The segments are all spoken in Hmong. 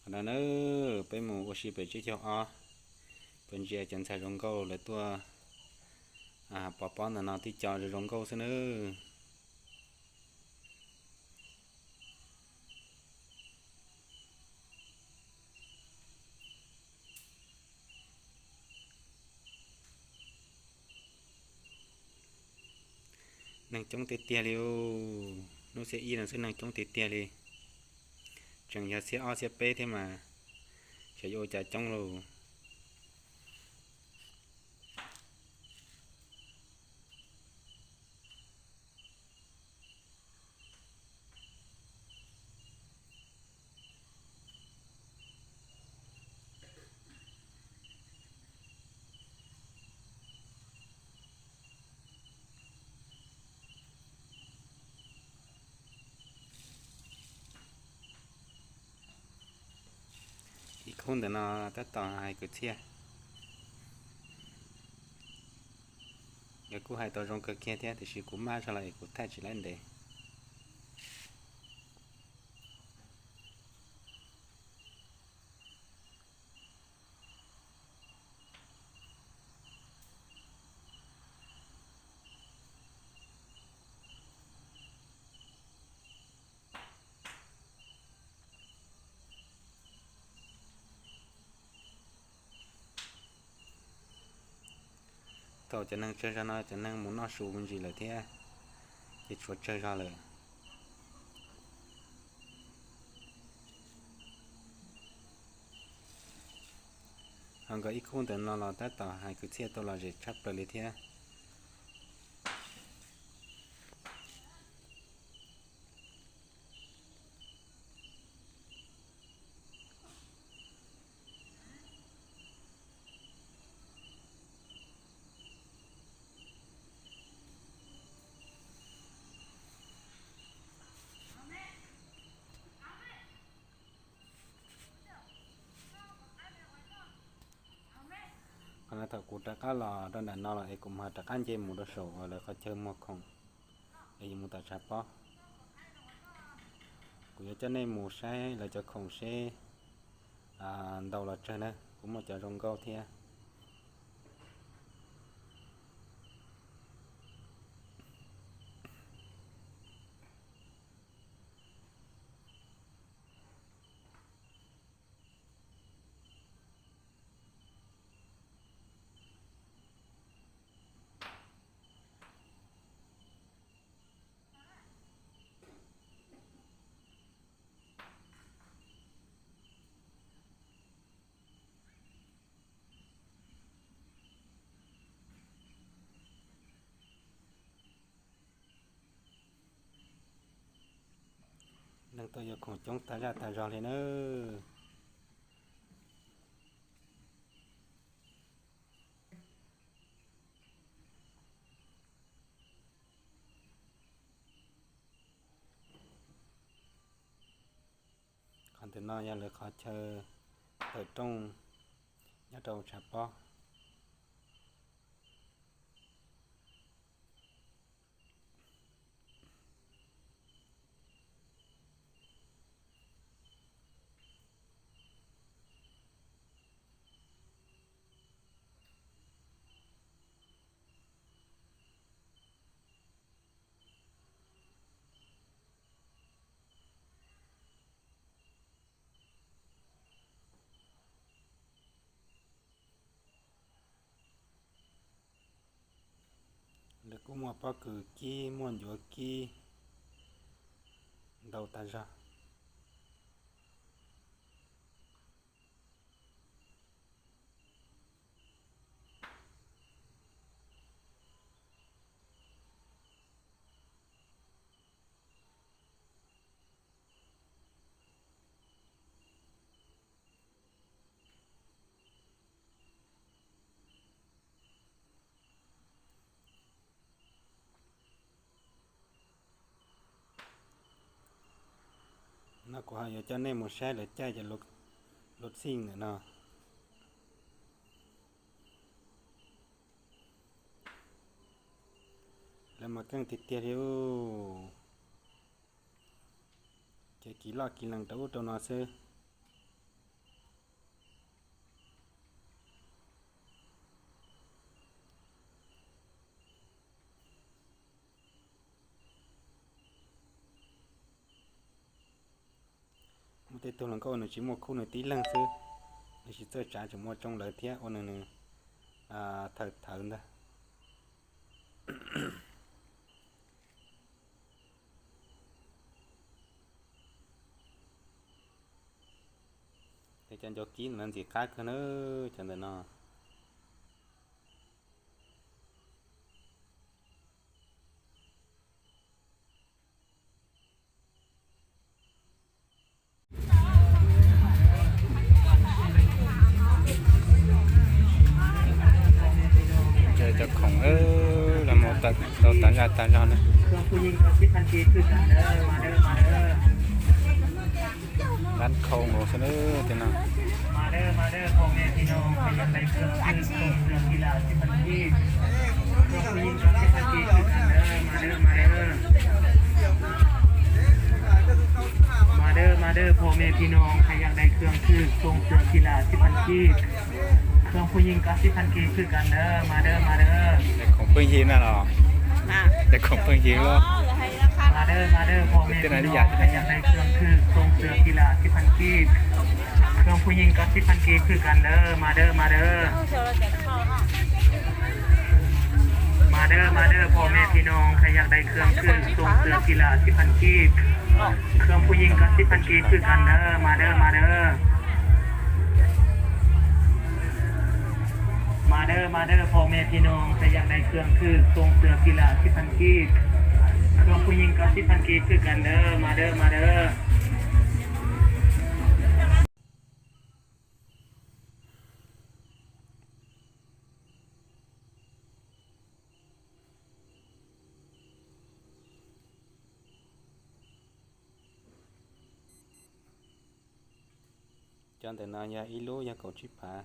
Ntawd na, peb mus ua si pem tsib caug ob, peb ntsia cov ntxhais zoo nkauj lawv tuaj pov pob ntawm no tib co zoo zoo nkauj xwb nawb. Neeg coob tiag tiag li, hnub xiab ib no xwb neeg coob tiag tiag li. Tseem yog xiab ob xiab peb thiab mas, xyov yuav ua cas coob lauj. Ib khub ntawm no tab tom hais kwv txhiaj. Nkawd kuj hais tau zoo kawg kiag thiab tiam sis kuv maj zog los es kuv thaij tsis laib ntev. Thaum cov neeg tsawg zog no cov neeg mus noj su me ntsis lawm thiab, ces tshuav tsawg zog lawm. Ho nkawd ib khub ntawm no los tab tom hais kwv txhiaj tau lom zem tshaj plaws li thiab. Qhov no thaum kuv rov qab los rau nram no los es kuv mam rov qab nce mus rau saum uas lawv qhov chaw muag khoom es yuav mus tom tshav pob. Kuv yuav coj nej mus saib lawv cov khoom seb ntau los tsawg na, kuj muaj cov zoo nkauj thiab. Neeg tuaj yuav khoom coob tag zaj tag zog li nawb. Qhov ntawm no yog lawv qhov chaw tawm rooj nyob rau tshav pob. Lawv kuj muaj pob kws kib, muaj ncuav kib ntau tag zog. No kuv ho yuav coj nej mus saib lawv caij cov luv xij ntawm no. Lawv mas keej tiag tiag li. Ces kiv loj kiv lees rau ub rau no xwb. Tej tug hluas nkauj nws tsis muaj khub nws tib leeg xwb, nws tsis txawj tsav, tseem muaj tsoob lawv thiab ua nws nws thawv thawv ntag. Cov ncuav kib ntawm no ntxim qab kawg na, cov ntawm no. Cov khoom los mus tau tas zog tas zog na. Lab khau mus xwb na tej no. Mas dawb mas dawb พ่อแม่พี่น้อง ใครอยากได้เครื่องคือทรงเสื้อกีฬาสิบพันกีบ เครื่องผู้หญิงก็สิบพันกีบคือกันเด้อ มาเด้อ มาเด้อ Khoom pheej yig na los? Khoom pheej yig los? มาเด้อ มาเด้อ พ่อแม่พี่น้อง ใครอยากได้เครื่องคือทรงเสื้อกีฬาสิบพันกีบ เครื่องผู้หญิงก็สิบพันกีบคือกันเด้อ มาเด้อ มาเด้อ มาเด้อ มาเด้อ พ่อแม่พี่น้อง ใครอยากได้เครื่องคือทรงเสื้อกีฬาสิบพันกีบ เครื่องผู้หญิงก็สิบพันกีบคือกันเด้อ มาเด้อ มาเด้อ มาเด้อ มาเด้อ พ่อแม่พี่น้อง ใครอยากได้เครื่องคือทรงเสื้อกีฬาสิบพันกีบ เครื่องผู้หญิงก็สิบพันกีบคือกันเด้อ มาเด้อ มาเด้อ Cov ntawm no yog ib lub yog kaum tsib phav.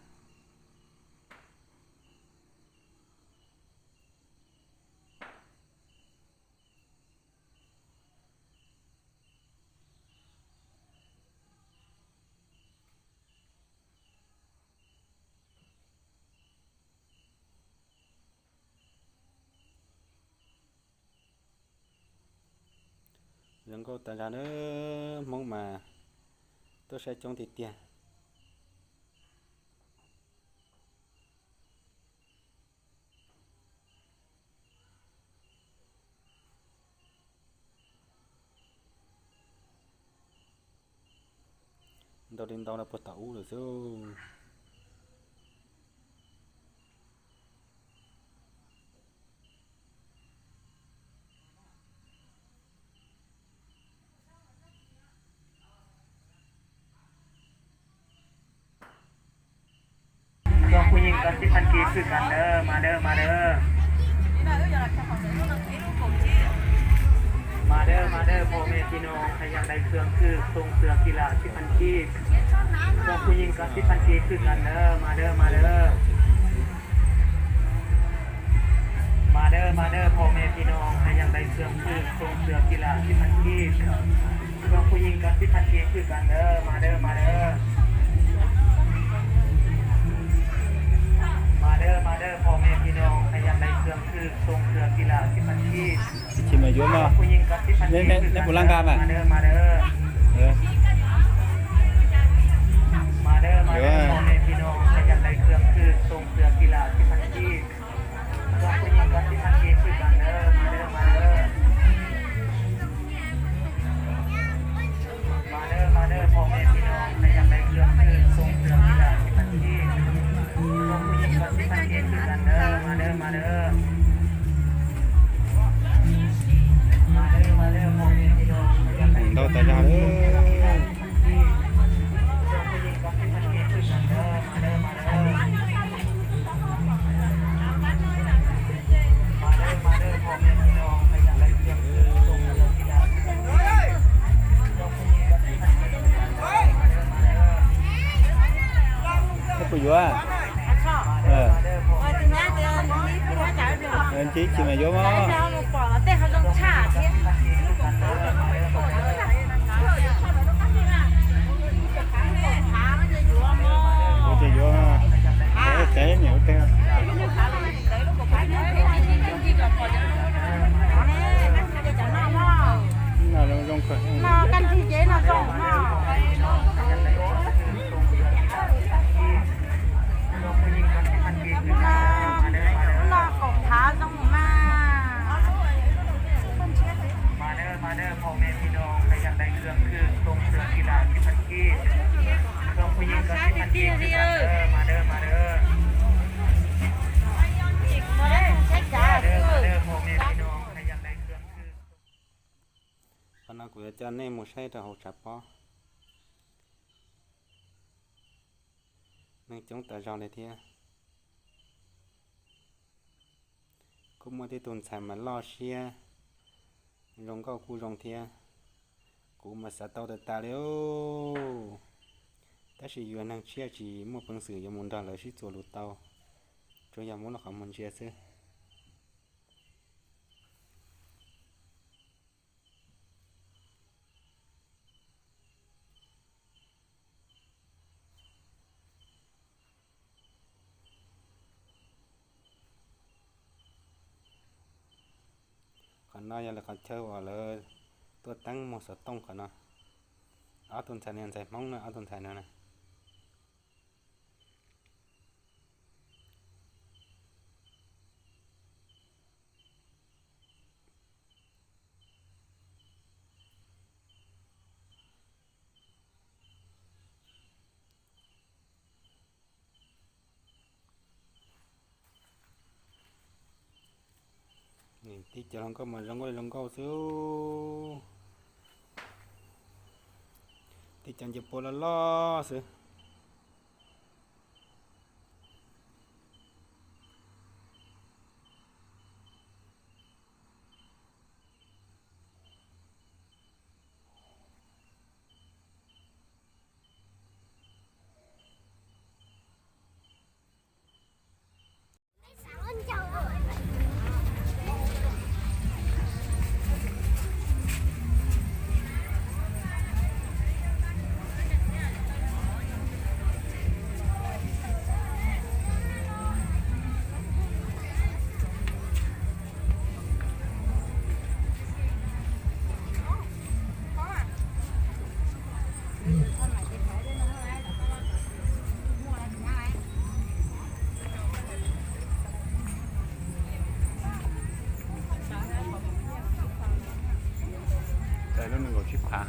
Zoo nkauj tas zog na, Hmoob mas tuaj saib coob tiag tiag. Ntau li ntau rau puag tom ub lawm xwb. Khoom phooj ywg koj sib phaj kis khwj kas ntawd mas dawb mas dawb. Mas dawb mas dawb, phom mej phim noog qhov yog dai khwj khwj, xoo xwm kis las sib phaj kis. Khoom phooj ywg koj sib phaj kis khwj kas ntawd mas dawb mas dawb. Mas dawb mas dawb, phom mej phim noog qhov yog dai khwj khwj, xoo xwm kis las sib phaj kis. Khoom phooj ywg koj sib phaj kis khwj kas ntawd mas dawb mas dawb. Mas dawb mas dawb, phom mej phim noog qhov yog dai khwj khwj, xoo xwm kis las sib phaj kis. Tsis mas yuav mas. Neb puas laj nqa mas? Mas dawb mas dawb, phom mej phim noog qhov yog dai khwj khwj, xoo xwm kis las sib phaj kis. Khoom phooj ywg koj sib phaj kis khwj kas ntawd mas dawb mas dawb. Mas dawb mas dawb, phom mej phim noog qhov yog dai khwj khwj, xoo xwm kis las sib phaj kis. Khoom phooj ywg koj sib phaj kis khwj kas ntawd mas dawb mas dawb. Mas dawb mas dawb, phom mej phim noog qhov yog dai khwj khwj, xoo xwm kis las sib phaj kis. Khoom phooj ywg koj sib phaj kis khwj kas ntawd mas dawb mas dawb. Mas dawb mas dawb, phom mej phim noog qhov yog dai khwj khwj, xoo xwm kis las sib phaj kis. Khoom phooj ywg koj sib phaj kis khwj kas ntawd mas dawb mas dawb. Koj puas yuav? Mas dawb mas dawb, phom mej phim noog qhov yog dai khwj khwj, xoo xwm kis las sib phaj kis. Ces yuav, ces niam ua teb. No zoo zoo kawg. No kab nrig ces no zoo no. Phau me phi noo, khas yas dai khwv khwv, too sua ki las tsib phav tsib, khwv phu yeej koj tsib phav tsib, khwv mas dawb mas dawb. Phau me phi noo, khas yas dai khwv khwv. Qhov no kuv yuav coj nej mus saib rau hauv tshav pob. Neeg coob tas zog li thiab. Kuj muaj tej tug ntxhais mas loj siab zoo nkauj kuj zoo thiab. Kuv mas xav tau tas tas li. Tab sis yus neeg tshiab tsis muaj peev xwm yuav mus nrog lawv sib txuas lus tau, tsuas yog muab lub qhov muag ntsia xwb. Qhov no yog lawv qhov chaw uas lawv tuaj teeb muag xov tooj qhov no. Ob tug ntxhais no ntxhais Hmoob na, ob tug ntxhais no na. Tib co hluas nkauj mas zoo nkauj li hluas nkauj xwb. Tib co ncej puab loj loj xwb. Lub nees nkaum tsib phav.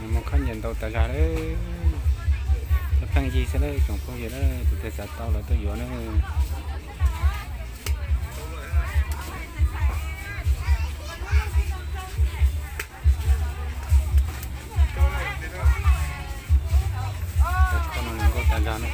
Mus khob nyiam ntau tas zog lawm. Pheej yig xwb lawm tsoom phooj ywg, tus twg xav tau los tuaj yuav na. Cov khob no nkauj tas zog na.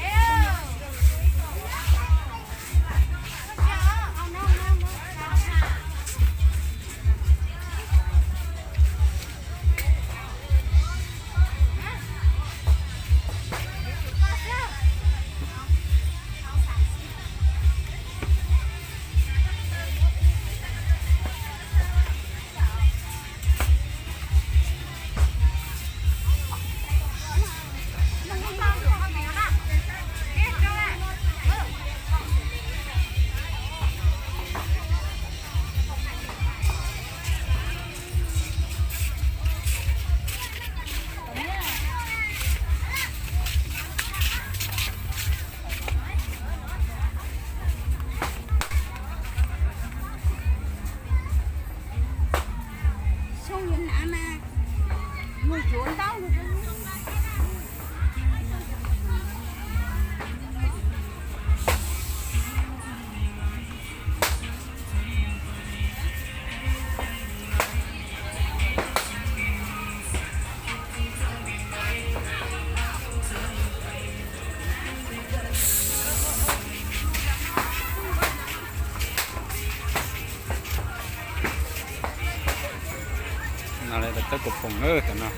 No lawv tawb kaus phoom na tam no.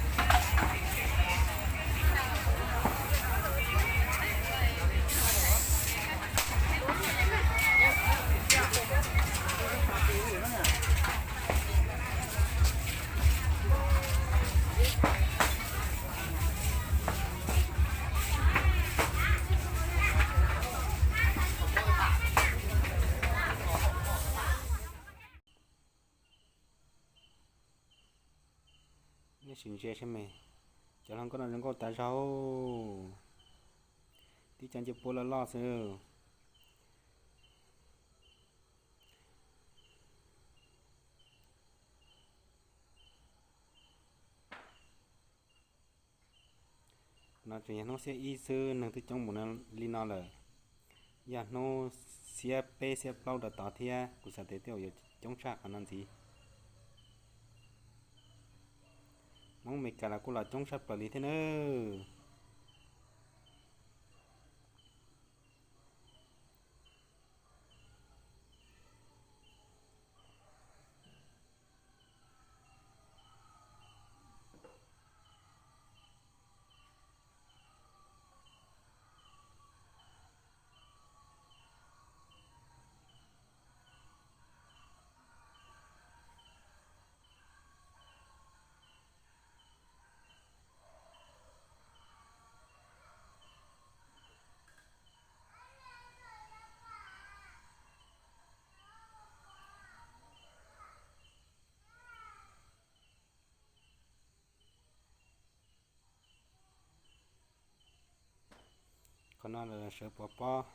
Nej sim ntsia seb me, cov hluas nkauj no zoo nkauj tas zog, tib co ncej puab loj loj xwb. No tseem yog hnub xiab ib xwb, neeg twb coob mus li no lawm. Yog hnub xiab peb xiab plaub rau tod thiab kuv xav tias tej zaum yuav coob tshaj qhov no ntxiv. Hmoob Mes Kas los kuj los coob tshaj plaws li thiab nawb. Qhov no lawv sawv pov pob.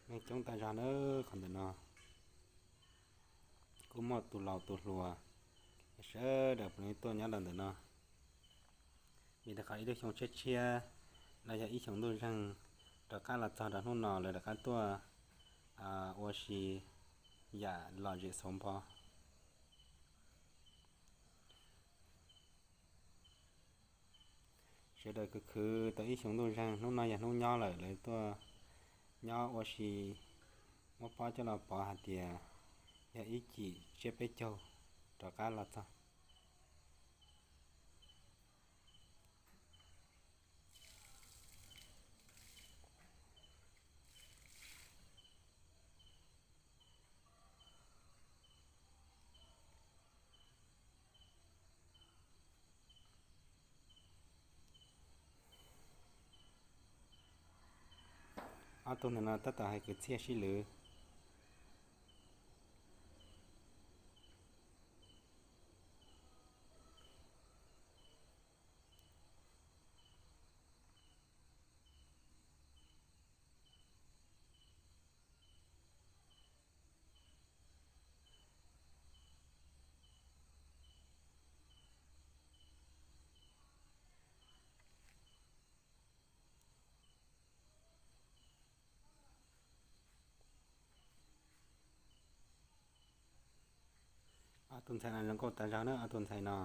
Neeg coob tas zog nawb qhov ntawm no. Kuj muaj tus laus tus hluas sawv daws puav leej tuaj nyob rau ntawm no. Vim rau qhov ib lub xyoo tshiab tshiab los yog ib xyoos ntuj zeeg rov qab los txog rau hnub no lawv rov qab tuaj ua si yam lom zem xauv npo. Sawv daws khwv khwv tau ib xyoos ntuj zeeg, hnub no yog hnub nyob lawm, lawv tuaj nyob ua si, muab pob coj los pov hais tias yog ib cim tsiab peb caug rov qab los txog. Ob tug ntawm no tab tom hais kwv txhiaj sib lwv. Ob tug ntxhais no zoo nkauj tas zog na, ob tug ntxhais no.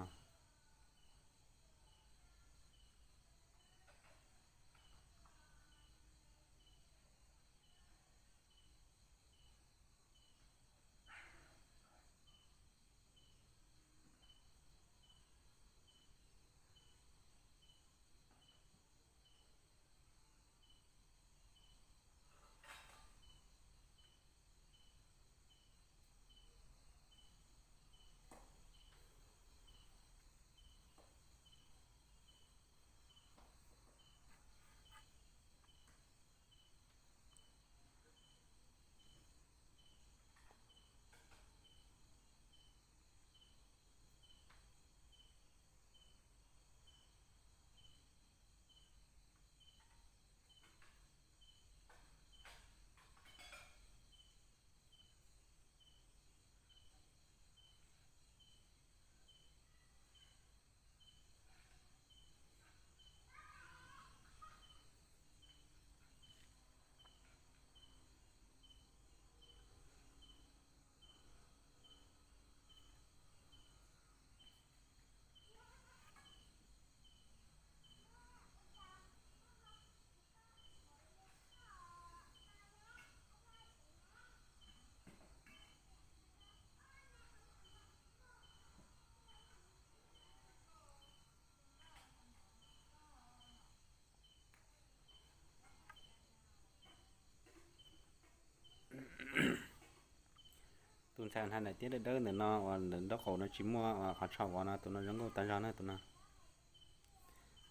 Tus ntxhais hnav daim tiab dawb dawb ntawm no uas ntawm nraub qaum no tsis muaj qhov tsho vov no, tus no zoo nkauj tag zog na tus no.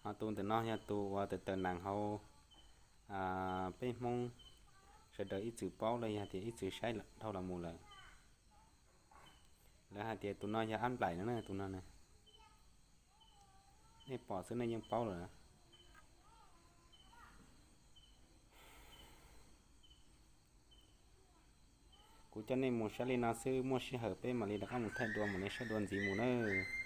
Ho tus ntawm no yog tus uas tawm tawm nees hauv peb Hmoob sawv daws ib txwm paub los yog tias ib txwm saib dhau los mus lawm. Lawv hais tias tus no yog ab nplaim no na tus no na. Nej pom xwb nej yeej paub lawm. Kuv coj nej mus saib li no xwb, muaj sij hawm peb mam li rov qab mus thaij dua mam li saib dua ntxiv mus nawb.